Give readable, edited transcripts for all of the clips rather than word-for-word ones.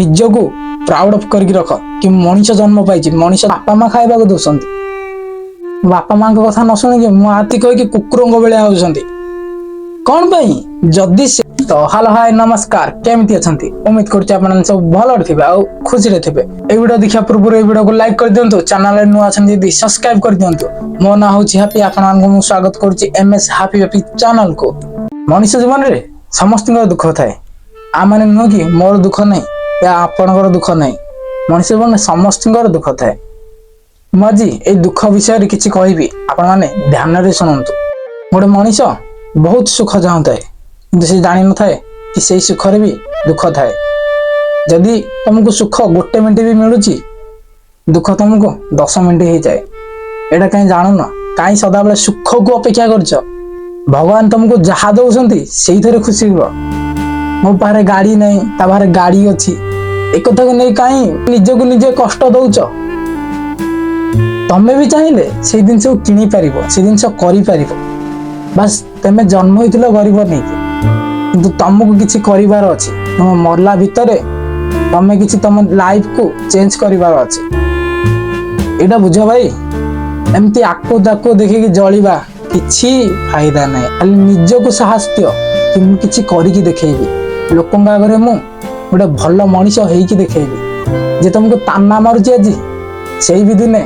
ନିଜକୁ proud of କରିକି ରଖ କି ମଣିଷ ଜନ୍ମ ପାଇଛି। ମଣିଷ ବାପା ମା ଖାଇବାକୁ ଦଉଛନ୍ତି। ବାପା ମାଙ୍କ କଥା ନ ଶୁଣିକି ମୁଁ ଆତି କହିକି କୁକୁରଙ୍କ ଭଳିଆ ହଉଛନ୍ତି କଣ ପାଇଁ? ଯଦି ସେ ତ ହାଲୋ, ହାଏ, ନମସ୍କାର, କେମିତି ଅଛନ୍ତି? ଉମିଦ କରୁଛି ଆପଣ ସବୁ ଭଲରେ ଥିବେ ଆଉ ଖୁସିରେ ଥିବେ। ଏଇ ଭିଡିଓ ଦେଖିବା ପୂର୍ବରୁ ଏଇ ଭିଡିଓକୁ ଲାଇକ୍ କରିଦିଅନ୍ତୁ। ଚ୍ୟାନେଲରେ ନୂଆ ଅଛନ୍ତି ଯଦି ସବସ୍କ୍ରାଇବ କରିଦିଅନ୍ତୁ। ମୋ ନାଁ ହଉଛି ହାପି। ଆପଣମାନଙ୍କୁ ମୁଁ ସ୍ୱାଗତ କରୁଛି ଏମ ଏସ୍ ହାପି ହାପି ଚ୍ୟାନେଲକୁ। ମଣିଷ ଜୀବନରେ ସମସ୍ତଙ୍କର ଦୁଃଖ ଥାଏ। ଆ ମାନେ ନୁହଁ କି ମୋର ଦୁଃଖ ନାହିଁ ୟା ଆପଣଙ୍କର ଦୁଃଖ ନାହିଁ। ମଣିଷ ଜୀବନରେ ସମସ୍ତଙ୍କର ଦୁଃଖ ଥାଏ। ମୁଁ ଆଜି ଏଇ ଦୁଃଖ ବିଷୟରେ କିଛି କହିବି, ଆପଣମାନେ ଧ୍ୟାନରେ ଶୁଣନ୍ତୁ। ଗୋଟେ ମଣିଷ ବହୁତ ସୁଖ ଚାହୁଁଥାଏ, କିନ୍ତୁ ସେ ଜାଣିନଥାଏ କି ସେଇ ସୁଖରେ ବି ଦୁଃଖ ଥାଏ। ଯଦି ତମକୁ ସୁଖ ଗୋଟେ ମିନିଟ ବି ମିଳୁଛି, ଦୁଃଖ ତମକୁ 10 ମିନିଟ ହେଇଯାଏ। ଏଇଟା କାହିଁ ଜାଣୁନ? କାହିଁ ସଦାବେଳେ ସୁଖକୁ ଅପେକ୍ଷା କରୁଛ? ଭଗବାନ ତମକୁ ଯାହା ଦଉଛନ୍ତି, ସେଇଥିରେ ଖୁସି ହୁଅ। ମୋ ପାଖରେ ଗାଡି ନାହିଁ, ତା ପାଖରେ ଗାଡି ଅଛି, ଏ କଥାକୁ ନେଇ କାହିଁ ନିଜକୁ ନିଜେ କଷ୍ଟ ଦଉଛ? ତମେ ବି ଚାହିଁଲେ ସେଇ ଜିନିଷକୁ କିଣି ପାରିବ, ସେଇ ଜିନିଷ କରିପାରିବ। ବାସ୍, ତମେ ଜନ୍ମ ହେଇଥିଲ ଗରିବ ନେଇକି, କିନ୍ତୁ ତମକୁ କିଛି କରିବାର ଅଛି। ତମ ମରଲା ଭିତରେ ତମେ କିଛି ତମ ଲାଇଫକୁ ଚେଞ୍ଜ କରିବାର ଅଛି। ଏଇଟା ବୁଝ ଭାଇ। ଏମିତି ଆକୁ ତାକୁ ଦେଖିକି ଜଳିବା କିଛି ଫାଇଦା ନାହିଁ। ଖାଲି ନିଜକୁ ସାହସ ଦିଅ କି ମୁଁ କିଛି କରିକି ଦେଖେଇବି ଲୋକଙ୍କ ଆଗରେ, ମୁଁ ଗୋଟେ ଭଲ ମଣିଷ ହେଇକି ଦେଖେଇବି। ଯେ ତମକୁ ତାନା ମାରୁଛି ଆଜି, ସେଇ ବି ଦିନେ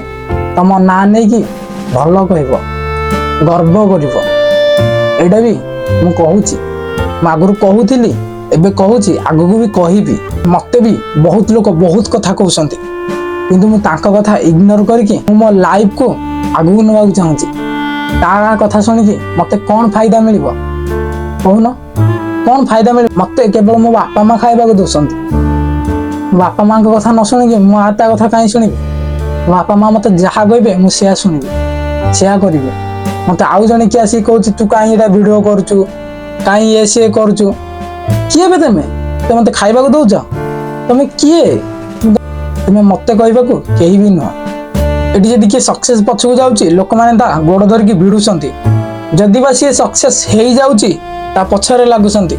ତମ ନାଁ ନେଇକି ଭଲ କହିବ, ଗର୍ବ କରିବ। ଏଇଟା ବି ମୁଁ କହୁଛି। ମୁଁ ଆଗରୁ କହୁଥିଲି, ଏବେ କହୁଛି, ଆଗକୁ ବି କହିବି। ମତେ ବି ବହୁତ ଲୋକ ବହୁତ କଥା କହୁଛନ୍ତି, କିନ୍ତୁ ମୁଁ ତାଙ୍କ କଥା ଇଗ୍ନୋର କରିକି ମୁଁ ମୋ ଲାଇଫକୁ ଆଗକୁ ନେବାକୁ ଚାହୁଁଛି। ତା କଥା ଶୁଣିକି ମତେ କଣ ଫାଇଦା ମିଳିବ କହୁନ? କଣ ଫାଇଦା ମିଳିବ? ମତେ କେବଳ ମୋ ବାପା ମା ଖାଇବାକୁ ଦଉଛନ୍ତି। ବାପା ମାଙ୍କ କଥା ନ ଶୁଣିକି ମୁଁ ଆଉ ତା କଥା କାହିଁ ଶୁଣିବି? ବାପା ମା ମତେ ଯାହା କହିବେ, ମୁଁ ସେୟା ଶୁଣିବି, ସେୟା କରିବି। ମତେ ଆଉ ଜଣେ କିଏ ଆସିକି କହୁଛି, ତୁ କାହିଁ ଏଇଟା ଭିଡିଓ କରୁଛୁ, କାହିଁ ଇଏ ସିଏ କରୁଛୁ? କିଏ ବେ ତମେ? ତମେ ମତେ ଖାଇବାକୁ ଦଉଛ? ତମେ କିଏ? ତୁମେ ମତେ କହିବାକୁ କେହି ବି ନୁହଁ। ଏଠି ଯଦି କିଏ ସକ୍ସେସ ପଛକୁ ଯାଉଛି, ଲୋକମାନେ ତା ଗୋଡ ଧରିକି ଭିଡୁଛନ୍ତି। ଯଦି ବା ସିଏ ସକ୍ସେସ ହେଇଯାଉଛି, ତା ପଛରେ ଲାଗୁଛନ୍ତି।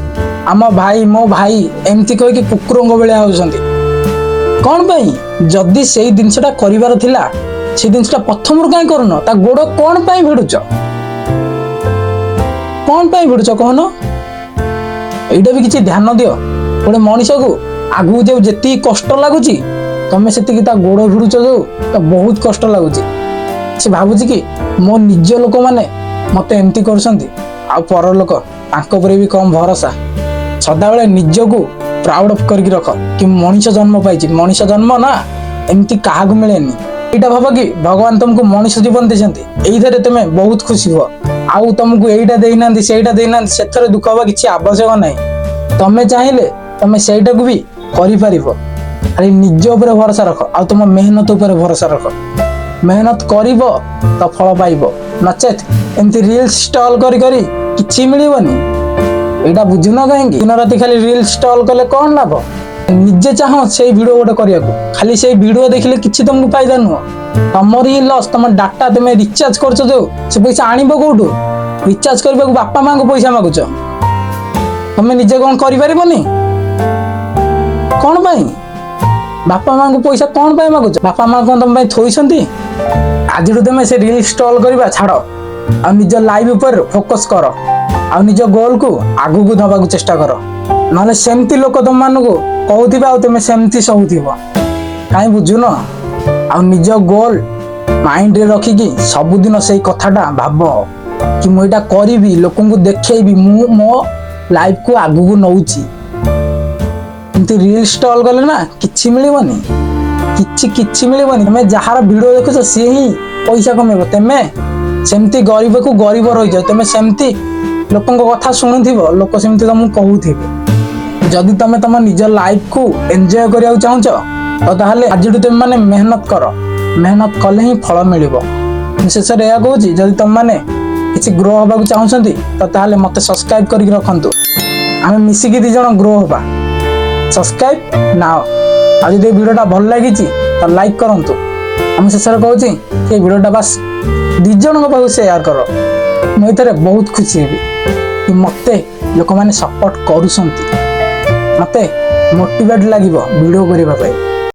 ଆମ ଭାଇ, ମୋ ଭାଇ, ଏମିତି କହିକି କୁକୁରଙ୍କ ଭଳିଆ ହଉଛନ୍ତି କଣ ପାଇଁ? ଯଦି ସେଇ ଜିନିଷଟା କରିବାର ଥିଲା, ସେଇ ଜିନିଷଟା ପ୍ରଥମରୁ କାହିଁ କରୁନ? ତା ଗୋଡ କଣ ପାଇଁ ଭିଡୁଛ? କଣ ପାଇଁ ଭିଡୁଛ କହୁନ? ଏଇଟା ବି କିଛି ଧ୍ୟାନ ଦିଅ। ଗୋଟେ ମଣିଷକୁ ଆଗକୁ ଯୋଉ ଯେତିକି କଷ୍ଟ ଲାଗୁଛି, ତମେ ସେତିକି ତା ଗୋଡ ଭିଡୁଛ ଯୋଉ, ତ ବହୁତ କଷ୍ଟ ଲାଗୁଛି। ସେ ଭାବୁଛି କି ମୋ ନିଜ ଲୋକମାନେ ମତେ ଏମିତି କରୁଛନ୍ତି, ଆଉ ପର ଲୋକ, ତାଙ୍କ ଉପରେ ବି କମ ଭରସା। ସଦାବେଳେ ନିଜକୁ ପ୍ରାଉଡ ଅଫ୍ କରିକି ରଖ କି ମଣିଷ ଜନ୍ମ ପାଇଛି। ମଣିଷ ଜନ୍ମ ନା ଏମିତି କାହାକୁ ମିଳେନି। ଏଇଟା ଭାବ କି ଭଗବାନ ତମକୁ ମଣିଷ ଜୀବନ ଦେଇଛନ୍ତି, ଏଇଥିରେ ତମେ ବହୁତ ଖୁସି ହୁଅ। ଆଉ ତମକୁ ଏଇଟା ଦେଇନାହାନ୍ତି, ସେଇଟା ଦେଇନାହାନ୍ତି, ସେଥିରେ ଦୁଃଖ ହବା କିଛି ଆବଶ୍ୟକ ନାହିଁ। ତମେ ଚାହିଁଲେ ତମେ ସେଇଟାକୁ ବି କରିପାରିବ। ଖାଲି ନିଜ ଉପରେ ଭରସା ରଖ ଆଉ ତମ ମେହନତ ଉପରେ ଭରସା ରଖ। ମେହନତ କରିବ ତ ଫଳ ପାଇବ, ନଚେତ ଏମିତି ରିଲ୍ସ ଷ୍ଟ୍ରୋଲ କରି କରି କିଛି ମିଳିବନି। ଏଇଟା ବୁଝୁନ କାହିଁକି? ଦିନ ରାତି ଖାଲି ରିଲ୍ସ ଷ୍ଟ୍ରୋଲ କଲେ କଣ ଲାଭ? ନିଜେ ଚାହଁ ସେଇ ଭିଡିଓ ଗୋଟେ କରିବାକୁ। ଖାଲି ସେଇ ଭିଡିଓ ଦେଖିଲେ କିଛି ତମକୁ ଫାଇଦା ନୁହଁ, ତମର ହିଁ ଲସ୍। ତମ ଡାଟା ତମେ ରିଚାର୍ଜ କରୁଛ ଯୋଉ, ସେ ପଇସା ଆଣିବ କୋଉଠୁ? ରିଚାର୍ଜ କରିବାକୁ ବାପା ମାଙ୍କୁ ପଇସା ମାଗୁଛ। ତମେ ନିଜେ କଣ କରିପାରିବନି? କଣ ପାଇଁ ବାପା ମାଙ୍କୁ ପଇସା କଣ ପାଇଁ ମାଗୁଛ? ବାପା ମା କଣ ତମ ପାଇଁ ଥୋଇଛନ୍ତି? ଆଜିଠୁ ତମେ ସେ ରିଲ୍ସ ଷ୍ଟ୍ରୋଲ କରିବା ଛାଡ ଆଉ ନିଜ ଲାଇଫ ଉପରେ ଫୋକସ କର ଆଉ ନିଜ ଗୋଲକୁ ଆଗକୁ ନେବାକୁ ଚେଷ୍ଟା କର। ନହେଲେ ସେମିତି ଲୋକ ତମମାନଙ୍କୁ କହୁଥିବେ ଆଉ ତମେ ସେମିତି ସହୁଥିବ। କାହିଁ ବୁଝୁନ? ଆଉ ନିଜ ଗୋଲ ମାଇଣ୍ଡରେ ରଖିକି ସବୁଦିନ ସେଇ କଥାଟା ଭାବ କି ମୁଁ ଏଇଟା କରିବି, ଲୋକଙ୍କୁ ଦେଖେଇବି, ମୁଁ ମୋ ଲାଇଫକୁ ଆଗକୁ ନଉଛି। ଏମିତି ରିଲ୍ସ ଷ୍ଟ୍ରୋଲ କଲେ ନା କିଛି ମିଳିବନି, କିଛି କିଛି ମିଳିବନି। ତମେ ଯାହାର ଭିଡିଓ ଦେଖୁଛ, ସିଏ ହିଁ ପଇସା କମେଇବ। ତମେ ସେମିତି ଗରିବକୁ ଗରିବ ରହିଯାଅ। ତମେ ସେମିତି ଲୋକଙ୍କ କଥା ଶୁଣୁଥିବ, ଲୋକ ସେମିତି ତମକୁ କହୁଥିବେ। ଯଦି ତମେ ତମ ନିଜ ଲାଇଫକୁ ଏନ୍ଜୟ କରିବାକୁ ଚାହୁଁଛ, ତ ତାହେଲେ ଆଜିଠୁ ତମେ ମାନେ ମେହନତ କର। ମେହନତ କଲେ ହିଁ ଫଳ ମିଳିବ। ମୁଁ ଶେଷରେ ଏହା କହୁଛି, ଯଦି ତମମାନେ କିଛି ଗ୍ରୋ ହବାକୁ ଚାହୁଁଛନ୍ତି, ତ ତାହେଲେ ମତେ ସବସ୍କ୍ରାଇବ କରିକି ରଖନ୍ତୁ। ଆମେ ମିଶିକି ଦି ଜଣ ଗ୍ରୋ ହବା। Subscribe now. ଆଉ ଯଦି ଏ ଭିଡ଼ିଓଟା ଭଲ ଲାଗିଛି, ତ ଲାଇକ୍ କରନ୍ତୁ। ଆଉ ମୁଁ ଶେଷରେ କହୁଛି କି ଏ ଭିଡ଼ିଓଟା ବାସ୍ ଦି ଜଣଙ୍କ ପାଖକୁ ସେୟାର କର। ମୁଁ ଏଥିରେ ବହୁତ ଖୁସି ହେବି କି ମତେ ଲୋକମାନେ ସପୋର୍ଟ କରୁଛନ୍ତି, ମତେ ମୋଟିଭେଟ୍ ଲାଗିବ ଭିଡ଼ିଓ କରିବା ପାଇଁ।